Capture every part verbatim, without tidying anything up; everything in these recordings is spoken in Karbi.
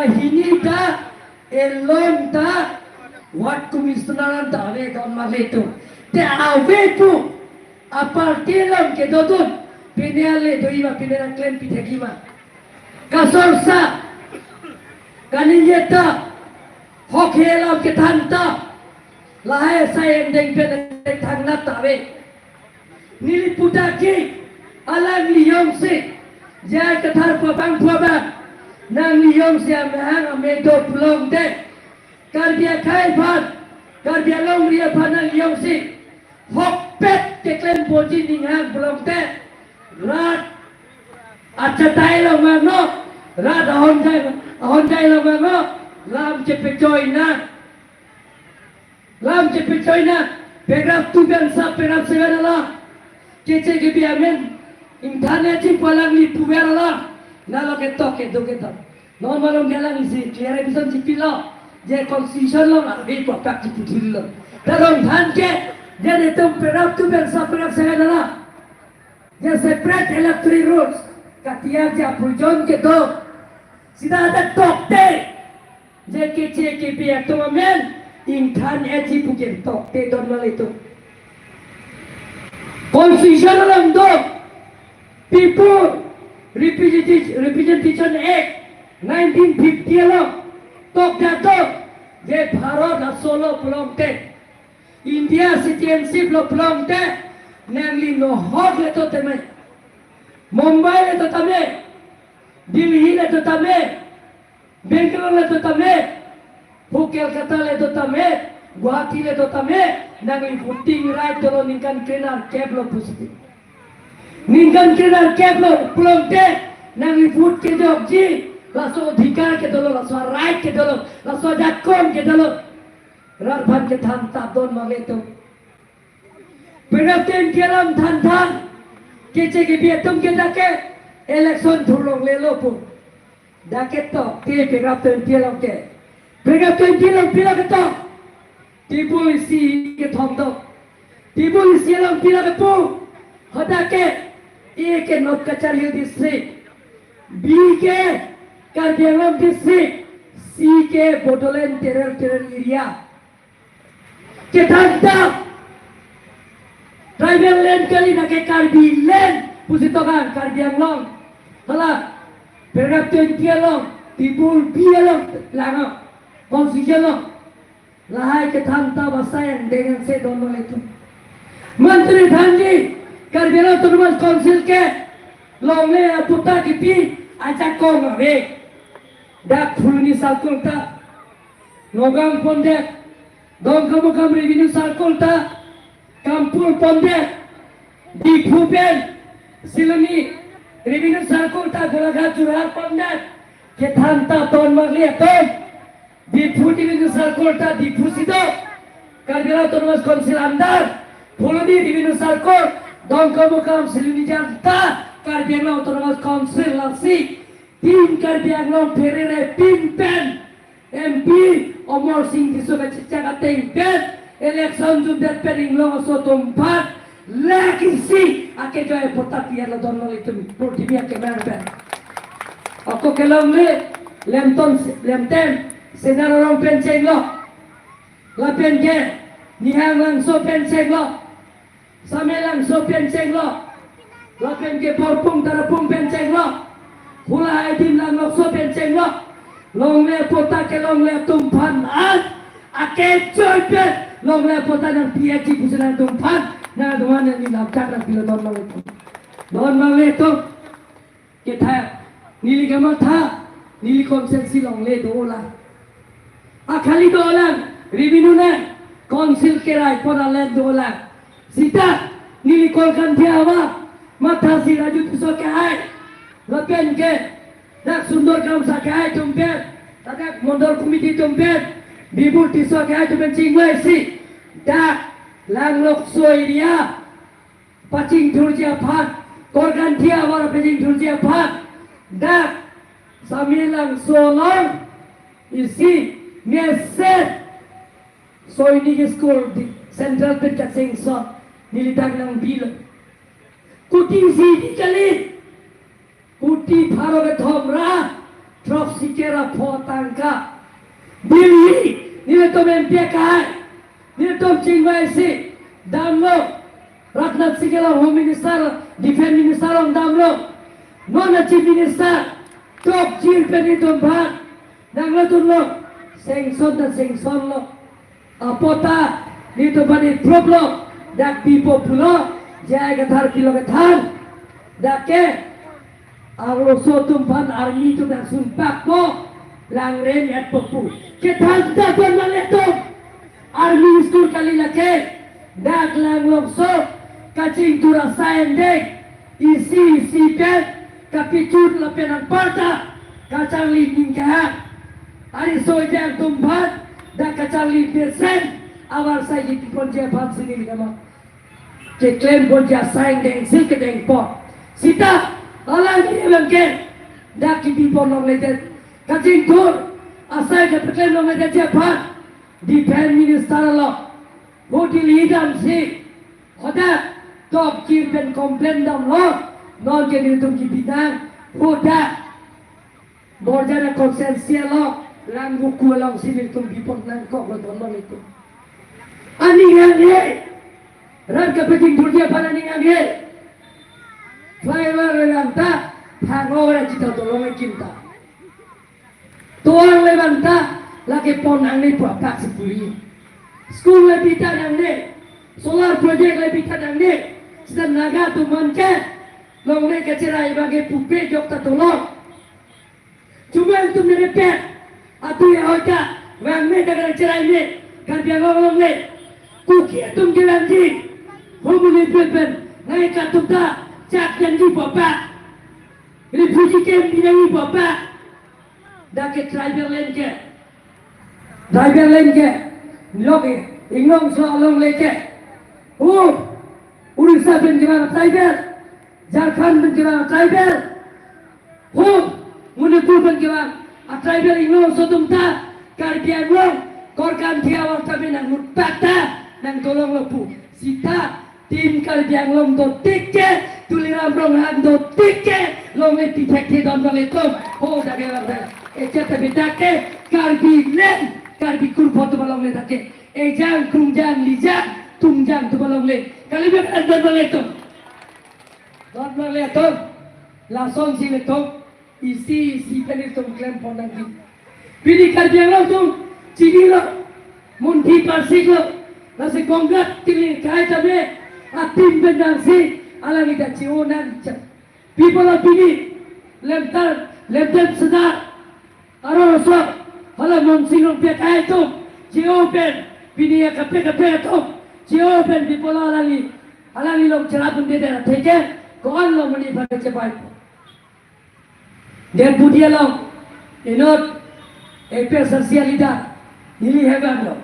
hini ta, elong ta, ward commissioner an ta ave don marli atum. Te ave pu, aparty along kedodun, pine ale do-i ma, pine nangklempi thek-i ma. Kasorsa, kaningje ta, hok he alam kethan ta, lahai asai angdeng pen angdeng thangnat ta ave. Neli puta ke, alangli jongsi, jai kathar pu abang pu abang, nangli jongsi amahang amei do pulote, Karbi akhei aphan, Karbi alongri aphan nangli jongsi hokpet keklem ponji ninghang pulote, rat achatai along mano, rat ahonjai, ahonjai along mano, lam chepechoi nang. Lam chepechoi nang, paragraph two pen sa paragraph seven alam, keche kebi amen, ingthan-etji pu alangli puver alam, nalo ketok kedo ketok. Non malom ke alangli si clarification chipilo, je constitution along ave pu apak chiputhilo. Ta rong than ke, je netum paragraph two pen sa paragraph seven alam, je separate electoral rolls, katiak je aprojon kedo, sita ada tokte, je keche kebi atum amen, ingthan-etji pu ke tokte don marli atum. Constitution along do, People Representative-, Representation Act nineteen fifty along tokdet do, je Bharat aso lo pulote, India citizenship lo pulote, nangli nohok le to tame, Mumbai le to tame, Delhi le to tame, Bangalore le to tame, ho Kolkata le to tame, Guwahati le to tame, nangli voting right dolo ningkan krenerkep lo pusi. Ningkan krenerkep lo pulote, nangli vote kejokji, laso adhikar kedolo, laso right kedolo, laso ajakong kedolo. Rat aphan kethan ta don marli atum. Paragraph twenty alam than than, keche kebi atum ke dak ke election thurlonglelo pu. Dak ke tokte paragraph twenty along ke. Paragraph twenty along pilo ketok? Table isi kethom do. Table isi along pilo kepu? Hadak ke, A ke North Cachar Hill District, B ke Karbi Anglong District, C ke Bodoland Territorial Area. Kethan ta, tribal land kali, dak ke Karbi land pusi tokang, Karbi Anglong. Hala, paragraph twenty along, table B along, lang, constitution along. Lahai kethan ta basai angdeng angse don marli atum. Mantri thanji, Karbi Anglong Autonomous Council ke longle aputa kipi ajakong ave. Dak Phuloni circle ta Nagaon pondet, Dongkamukam Revenue Circle ta Kampur pondet, Diphu pen Siloni Revenue Circle ta Golaghat Jorhat pondet, kethan ta don marli atum. Diphu Revenue Circle ta Diphu si do, Karbi Anglong Autonomous Council under, Phuloni Revenue Circle, Dongkamukam Siloni jan ta Karbi Anglong Autonomous Council, lasi tin Karbi Anglong pherere pin pen M P Amarsing Tisso kachechak ateng pen election jumdet pen inglong aso atum aphan lakh isi akejoi aputa pi-et lo don marli atum, purthimi akemang pen. Ako ke longle Lemton, Lemtem Sena Rongpi pen chenglo, lapen ke Nihang Langso pen chenglo, Same Langso pen chenglo, lapen ke Borpung Tarapung pen chenglo, Khulahai Adim Langlokso pen chenglo. Longle aputa ke longle atum aphan an akejoi pen longle aputa nangpi-etji pusi nangtum aphan, nangtum aphan neli lamchak nangpilo don marli atum. Don marli atum. Kethan, neli kamatha, neli constituency longle dolang. Akhali dolang, revenue nang, council kerai pon aland dolang. Sita, neli Kolkanthi ahavar, mathasi Raju Tisso akehai, lapen ke dak Sundor Kramsa akehai atum pen, ladak Mondol Committee atum pen, Bibul Tisso akehai atum pen chingvaisi, dak Langlokso area pachingthurji aphan, Kolkanthi ahavar pachingthurji aphan, dak Same Langso along isi mesen Sainik School di Central pen kachengson neli dak nangbilo. Kuti isi di kali, kuti pharo kethom ra Throk sikera pho tangka. Delhi, nelitum M P kahai, nelitum chingvaisi damlo. Rajnath Singh along Home Minister, Defense Minister along damlo. Non a Chief Minister, top chir pen nelitum bhar danglo tunlo. Sanction ta sanction lo. Apot ta nelitum aphan i-proof lo, dak bipo pulo, J I Kathar pilo kethan. Dak ke arloso atum aphan army atum nangsun pakpo, Langre-et po pu. Kethan ta don nanglitum. Army school kali lake, dak Langlokso kachingthur asai angdeng isi isi pen kapachun lapen anparta kacharli ning kahak. Ari soi jang atum aphan dak kacharli pesen avar sai kipi ponji aphan si neli kama. Keklem ponji asai angdeng si kedengpo. Sita alangli abang ke dak kipi pon longledet, kachingthur asai kepaklem longledetji aphan Defense Minister along ho Delhi damsi, hadak top chir pen complain damlo. Non ke nelitum kipi nang, hadak Borjan a constituency along Langvoku alongsi nelitum bipon nangkoklo don nanglitum. Aning hanghe, rat kapachingthurji aphan aning hanghe. Flyover le vangta, thang-o ra chita tolong ekim ta. Tovar le vangta, lake pon nangne pu apak si puri. School le bita nangne, solar project le bita nangne, sita Naga atum aphan ke longle kacherai abang ke pupe jok ta tolong. Chumang atum nerepet, atu ya hoja, vangme ta kacherai me, Karbi Anglong alongle. Kuki atum ke vangji, homuni pen pen, nai katum ta, chak jangji pu apak. Refugee camp binangji pu apak. Dak ke tribal land ke. Tribal land ke. Lok ke. Inglongso alongle ke. Oh, Odisha pen kevang tribal. Jharkhand pen kevang tribal. Oh, Manipur pen kevang a tribal inglongso atum ta Karbi Anglong Korkanthi avar ta pen nangmut pakta nangtolonglo pu. Sita Team Karbi Anglong dotik ke, Tuliram Ronghang dotik ke, longle pi thekthe don nanglitum. Ho, dak ke lang dak. Ejat ta beta ke, Karbi land, Karbi kurpho atum alongle dak ke. Ejang, krungjang, lijang, tungjang atum alongle. Kali bek don nanglitum. Don nanglitum. Lasonsi nelitum isi isi pen nelitum klem pon nangji. Pini Karbi Anglong atum chinilo, munthi parsiklo, lasi Congress tiling kai tame, a team pen nangsi, alangli ta chi-o nang chak. People of pini, lemtar, lemtar sedar, aro rosok, hala Monsing Rongpi akai atum, chi-o pen, pini ya kape kape atum, chi-o pen people alangli, alangli long cherap un de dera theke, ko-an lo muni bhai chebai. Then Budia along, inut, A P H L C a leader, neli hevan lo.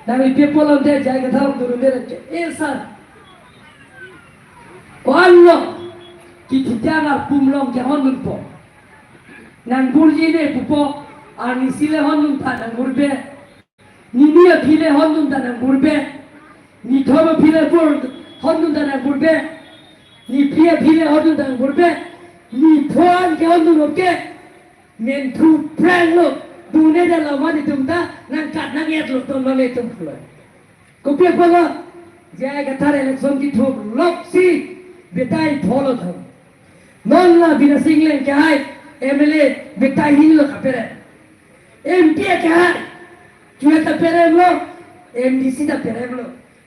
Nang ipi apot lo de, J I Kathar along turun de, eh, sir. Ko-an lo, kithitang arpum along kehondunpo. Nangburji ne pupo, arnisi le hondun ta nangburbe. Nini aphi le hondun ta nangburbe. Nithom aphi le bur hondun ta nangburbe. Niphli aphi le hondun ta nangburbe. Nipho an ke hondun oke. Menthu phrang lo. Dune da laman itum ta nangkat nang-et lo ton lo le tum pulo. Kopi apotlo? J I Kathar election kithurlok si betai pho lo thang. Non la Bidya Sing Engleng kehai M L A betai hini lo kaperem. M P kehai, chua ta perem lo, M D C ta perem lo,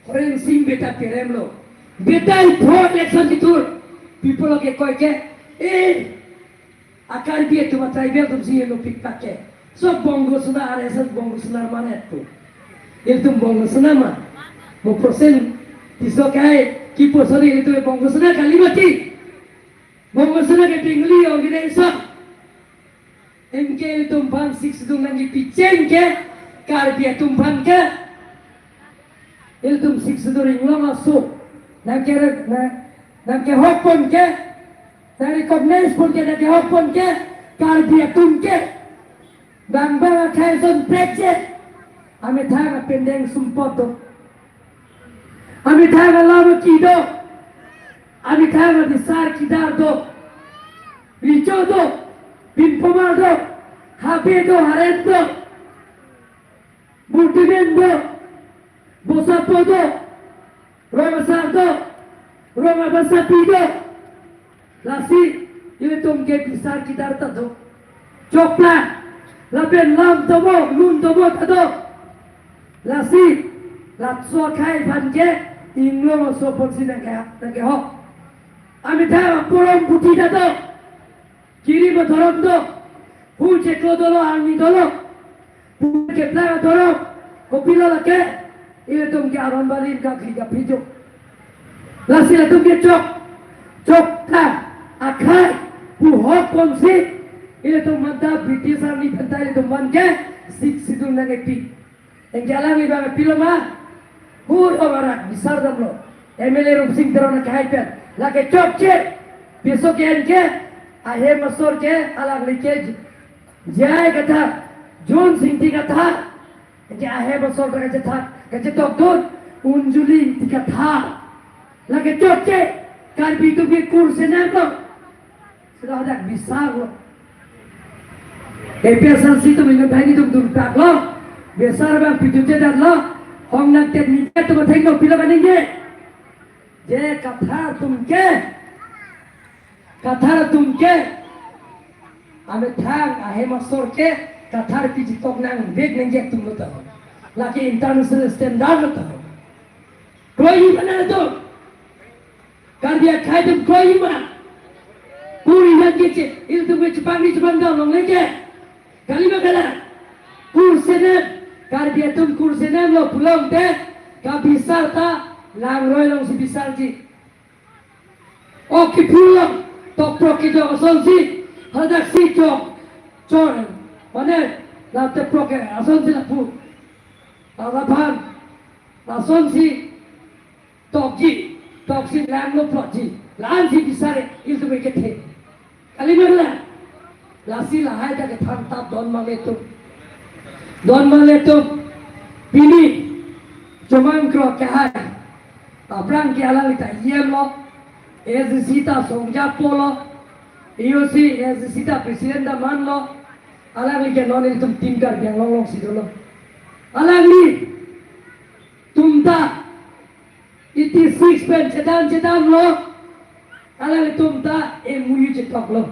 Horen Sing beta perem lo. Betai pho election kithur, people ke koi ke, eh, a Karbi atum a tribal atum si yelo pikpak ke. So Bongo Sena, R S S Bongo Sena mane tu. Ilitum Bongo Sena ma. Mo percent tiso kai, ki posori ilitum Bongo Sena kali mati. Bongo Sena ke Bengali organization. Anke ilitum aphan Sixth Schedule nangkepicheng ke, Karbi atum aphan ke. Ilitum Sixth Schedule inglong aso. Nangke, nang, nangkehok pon ke. Nang recognize pon ke, nangkehok pon ke. Karbi atum ke. Bang bang akhai son prekche. Amethang apendeng sumpot do. Amethang alam kedo. Amethang adisar kedar do. Richo do. Pinpomar do. Habe do, haren do, murtimen do, bosapo do, rong asar do, rong abasapi do. Lasi ilitum ke bisar kedar ta do. Chokplang, lapen lam tomo, lun tomo ta do. Lasi laso akhai aphan ke inglong aso apotsi nangke, nangkehok. Amethang aporom buti ta do. Kiri ma dhorom do. Hu cheklo dolo, arni dolo. Pu keplang dhorom. Kopilo lake. Ilitum ke aron barim ka kri ka pijo. Lasi ilitum ke chok. Chok ta. Akhai. Pu hok ponsi. Ilitum manta British army penta ilitum man ke. Sixth Schedule nangkepi. Anke alangli abang pilo ma? Hu, o barak bisar damlo. M L A Rupsing Teron akehai pen. Lake chokche. Piso ke anke ahem asor ke alangli ke J I Kathar, John Singti Kathar. Anke ahem asor ta kachethak, kachetok dun, Unjuli Ingti Kathar. Lake chokche. Karbi atum ke kursenam lo. Sila hadak bisar lo. A P S R C atum inut banghini atum dun tak lo. Bisar abang pituche dat lo. Hong nang tet ni tet atum atheng lo, pilo kaningje. Je Kathar atum ke. Kathar atum ke. Amethang ahem asor ke. Kathar pi chetok nangvek nangji atum lo ta. Lake international standard lo ta. Kroiji ma nangtum. Karbi akhai atum kroiji ma. Puri yang kece, ilitum ke chepangri chepangdam longle ke. Kali ma kalang. Kursenam, Karbi atum kursenam lo pulote, kabisar ta langroi alongsi bisarji. O kipu along, tokprok kejok asonsi, hadak si jok, chor, mane, la tokprok ke asonsi lapu. Labang, lasonsi, tokji, toksi langlo plotji, la-ansi bisar ilitum kethe. Kali ma kalang, lasi lahai ta kethantap don mangle atum. Don mangle atum, pini, Chomang Kro akehai. Aphrang ke alangli ta E M lo, A D C ta songjapo lo, A O C, A D C ta president ta man lo, alangli ke non ilitum Team Karbi Anglong alongsi dolo. Alangli, tum ta, eighty six pen chedam chedam lo. Alangtum ta M O U chetok lo.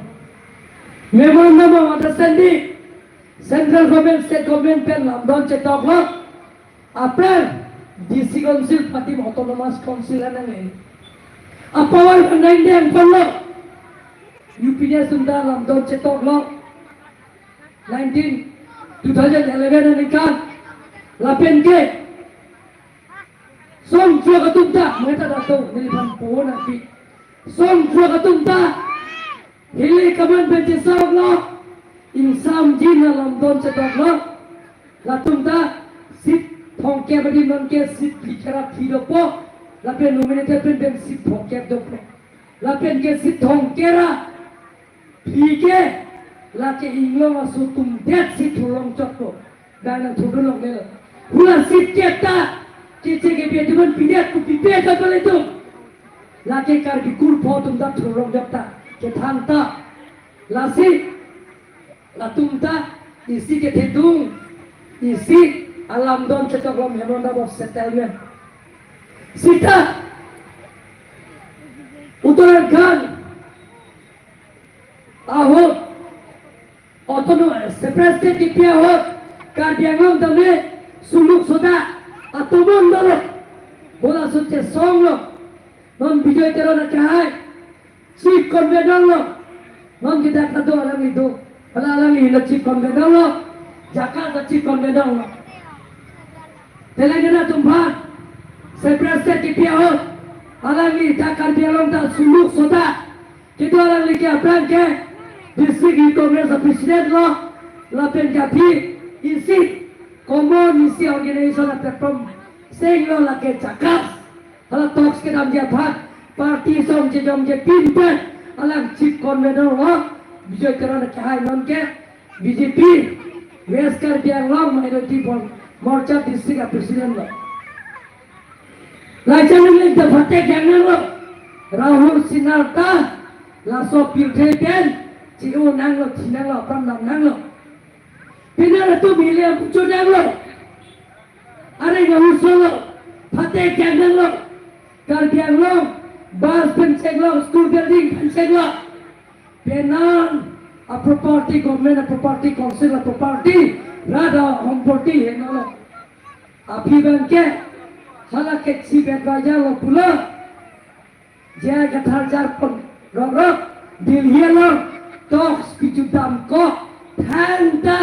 Memorandum of Understanding. Central Government, State Government pen lamdon chetok lo. Aphrang District Council patim Autonomous Council anang le. A power nang deng pon lo. U P D S atum ta lamdon chetok lo. Nineteen, two thousand eleven aningkan. Lapen ke. Songthrok atum ta, meta dato, neliphan po nangpi. Songthrok atum ta, hili kaman pen chesok lo, ingsamjin alamdon chetok lo. Latum ta, seat thomkep adi non ke seat phlikep ra phli dopo, lapen nominated pen pen seat thomkep dopo. Lapen ke seat thomkep ra phli ke, lake inglong aso atum detsi thurlong chotpo. Dana thudun longle lo. Hula seat kep ta, keche kepi atum an pidet pu pipe ta pale atum. Lake Karbi kurpho atum ta thurlong jok ta. Kethantap. Lasi, latum ta, isi kethedung, isi alamdon chetok lo Memorandum of Settlement. Sita, Uttarakhand, ahut, Autonomous, separate state kipi ahut, Karbi Anglong tame, suluk soda, atomon dolo, bola sut chesong lo, non Bijoy Teron akehai, chief convener lo, non kita kado alangli do, hala alangli lo chief convener lo, Jakarta chief convener lo. Telangana atum aphan, separate state kipi ahut, alangli ta Karbi Anglong ta suluk soda, kedo alangli ke aphrang ke, District Youth Congress a president lo, lapen ke aphi, isi, common isi organization a platform, seng lo lake Jakarta, hala talks kedamji aphan, party song chejongje pinpen, alang chief convener lo, Bijoy Teron akehai non ke, B J P, West Karbi Anglong Minority Mor-, Morcha District a President lo. Laichang nangli ta phatek yang nanglo. Rahul Sinha ta, laso pirthe pen, chi-o nanglo, thi nanglo, apran dam nanglo. Pini atum hile apuchonang lo. Are ngahuso lo. Phate kyangnang lo. Karbi Anglong bus pen chenglo, school building pen chenglo. Penang a property, government a property, council a property, rat a home property heno lo. Aphi abang ke hala ke chief advisor lo pulo. J I Kathar jarpon rok rok Delhi along talks pijut damkok, thangta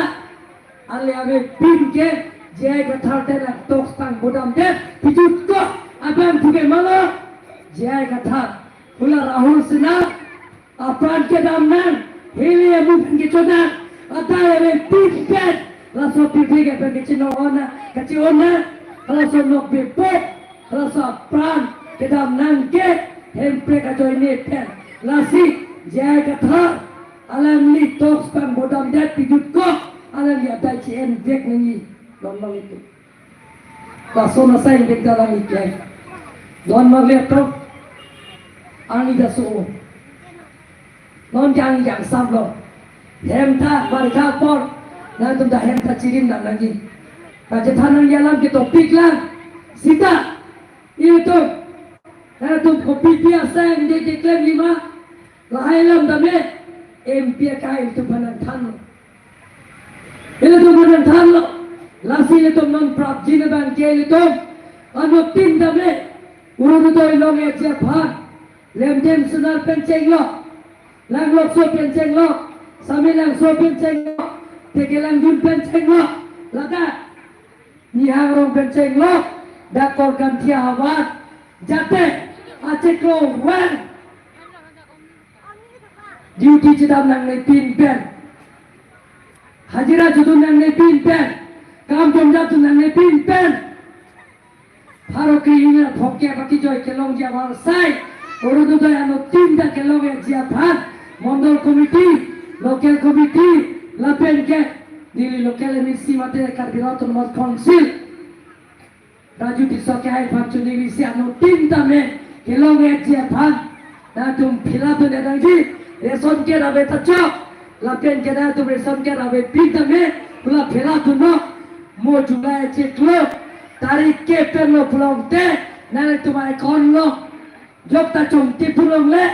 ale avepin ke J I Kathar te nang talks pangbo damdet pijutkok abang puke malo. J I Kathar, hula Rahul Sinha apran kedam nang, hili amu pen kechonang, adai avepin pen laso pirthe ke pen kechino ona, kachi ona, laso nok bebok, laso apran kedam nang ke Hemprek ajoine pen. Lasi J I Kathar alangli talks pangbo damdet pijutkok, alangli adai chi-en vek nangji. Lon long itu. Laso nasa ingdeng dalam ikleng. Don marli atum, ani jaso. Non jang jang samlo. Hem ta barikha apor, nangtum ta hem ta chirim dam nangji. Kachethan nangji alam ke topik lang. Sita, ilitum, nangtum kopi pi asai ingdeng keklem lima. Lahai alam tame, M P akehai ilitum aphan nangthanlo. Ilitum aphan nangthanlo. Lasi ilitum non prapjin abang ke ilitum anuttin tame Orunodoi long-etji aphan, Lemdem Sonar pen chenglo, Langlokso pen chenglo, Samelangso pen chenglo, Tekelangjun pen chenglo, ladak Nihang Rong pen chenglo, dak Korkanthi ahavar, jate achiklo wan duty chedam nangnepin pen, hajira chodun nangnepin pen, kam jongja dun nangnepin pen, pharo kre-ing ra phongkep akejoi kelongji avarsai, Orunodoi anuttin ta kelong-etji aphan, Mondol Committee, Local Committee, lapen ke neli Local M A C mate Karbi Anglong Autonomous Council Raju Tisso akehai aphan choningri si anuttin tame kelong-etji aphan nangtum fill up dun nangji, ration card ave ta chok, lapen ke nangtum ration card avepin tame hula fill up dunnon. Mo July achiklo tarik ke pen lo pulote nangtum account along jok ta chongtip pulote,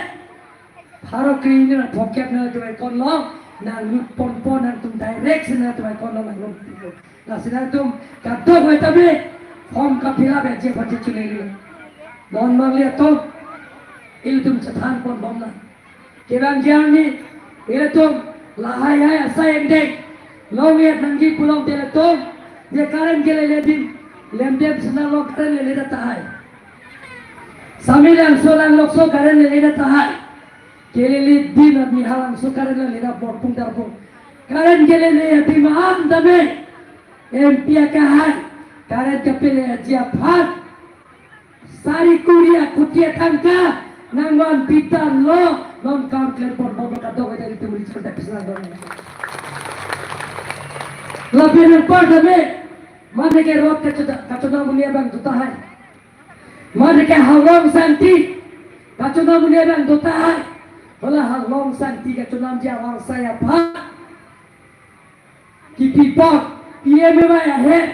pharo kre-ing ra phongkep nangtum account along nanglut ponpo, nangtum direct si nangtum account along nanglut. Lasi nangtum kadokave tame form ka-fill up-etji aphan choningri. Don marli atum, ilitum chethan ponbom nang. Kevangji arni, ilitum lahai hai asai ingdeng long-et nangji pulote ilitum, je current kelele adim, Lemdem Sonar along current leledet tahai. Samelangso Langlokso current leledet tahai. Kelele adim Nihalangso current leledet, Borpung Darbung. Current kelele adim an tame M P akehai current kapele-etji aphan sari kuri akoti atangka nangvanpi tanglo, non kam klem ponbom kadokave ilitum richard dak pisna don. Lapen anpar tame, mane ke road kachoda, kachonam un-e abang do tahai. Mane ke Haflong Sangti kachonam un-e abang do tahai. Hala Haflong Sangti kachonamji avarsai aphan kipi apot P M A Y ahem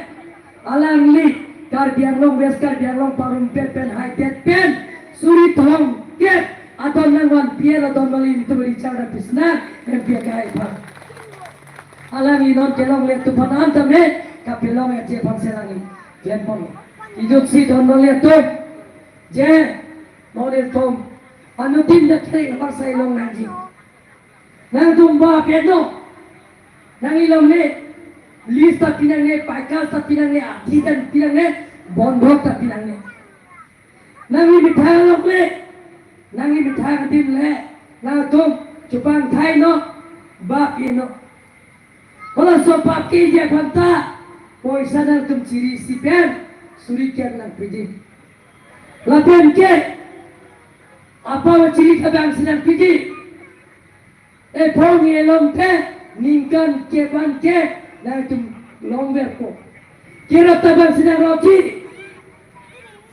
alangli Karbi Anglong, West Karbi Anglong parumpet pen haidet pen suri thomkep adon nangvanpi-et lo, don marli atum richard dak pisna M P akehai aphan. Alangli non kelongle atum aphan an tame kapelong-etji aphan si alangli klem pon. Ijuk si don marli atum, je non ilitum anuttin ta kherek avarsai long nangji. Nangtum ba peno. Nangli longle, lease ta pi nangne, paikas ta pi nangne, adhi ta pi nangne, bondhok ta pi nangne. Nangli methang longle, nangli methang adim le, nangtum chupang thai non, ba peno. Halaso pap keji aphan ta poisa nangtum chiri isi pen suri kep nangpiji. Lapen ke apa chiri kadang si nangpiji. Ephong elong te ningkan kep an ke nangtum longverpo. Kerap ta bang si nangrauji.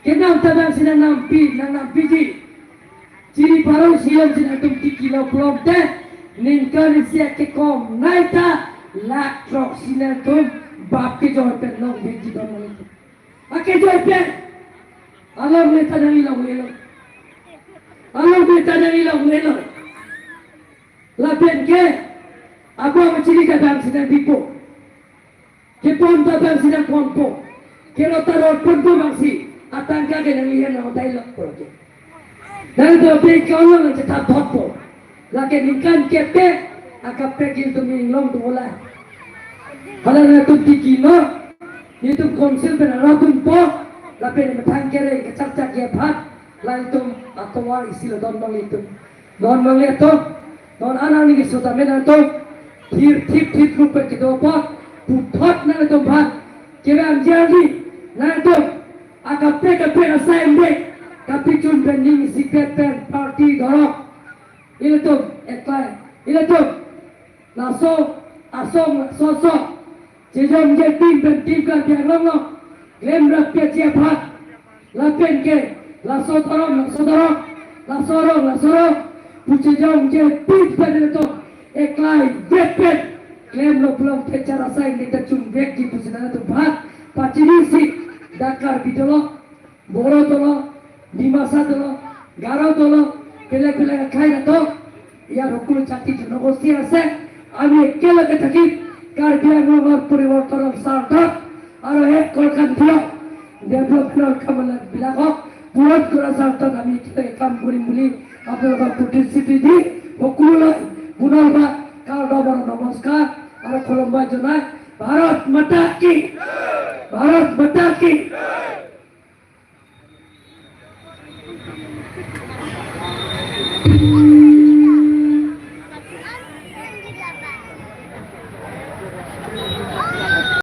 Kenam ta bang si nangnampi, nangnampiji. Chiri pharo isi along si nangtum tikilo pulote ningkan isi akekom nai ta Lakh throksi nangtum bap kejoi pen long bhekji don nangtum. Akejoi pen. Along neta nangli longlelo. Along neta nangli longlelo. Lapen ke abang chili kadam si nangbipo. Kepon ta dam si nangponpo. Kerot ta rotponpo bangsi atangka ke nangli hem nang hotai lokpo ke. Nangtum pen ke along nangchetap thotpo. Lake ningkan kep ke akaprek ilitum inglong atum ola. Hala nangtum tikino, nelitum council pen arapdunpo, lapen methang kere kechakchak ke aphan, nangtum atovar isi lo don nangtum. Non mangle to, non anang ni sota me nangtum, thir thip thip rup pen kedo apot, puthot nangtum aphan, kevang jali, nangtum, akaprek akaprek asai embek, kapachun pen ning sikret pen party dorok, ilitum, eklai, ilitum, laso, asong, laso, so, chejongje tim pen tim Karbi Anglong lo, klem rap pe che aphan, lapen ke, laso dorong, laso dorong, laso dorong, laso dorong, pu chejongje tim pen ilitum, eklai, vet pen, klem lo pulang pechar asai ni ta chungbekji pusi nangtum aphan, pachinisi, dak Karbi dolo, Boro dolo, Dimasa dolo, Garo dolo, বেলেগ বেলেগ akhai dolo, ইয়াৰ সকলো জাতি জনগোষ্ঠী আছে। আমি একেলগে থাকি কাৰ্বি আংলঙৰ পৰিৱৰ্তনৰ স্বাৰ্থত আৰু এক কলকান দিয়ক, ডেভেলপমেণ্টৰ কামনাবিলাকক পূৰণ কৰাৰ স্বাৰ্থত আমি একেলগে কাম কৰিম বুলি আপোনালোকক প্ৰতিশ্ৰুতি দি সকলোলৈ পুনৰবাৰ কাৰ দবৰ নমস্কাৰ আৰু খুলুমবাই জনাই ভাৰত মাতা কি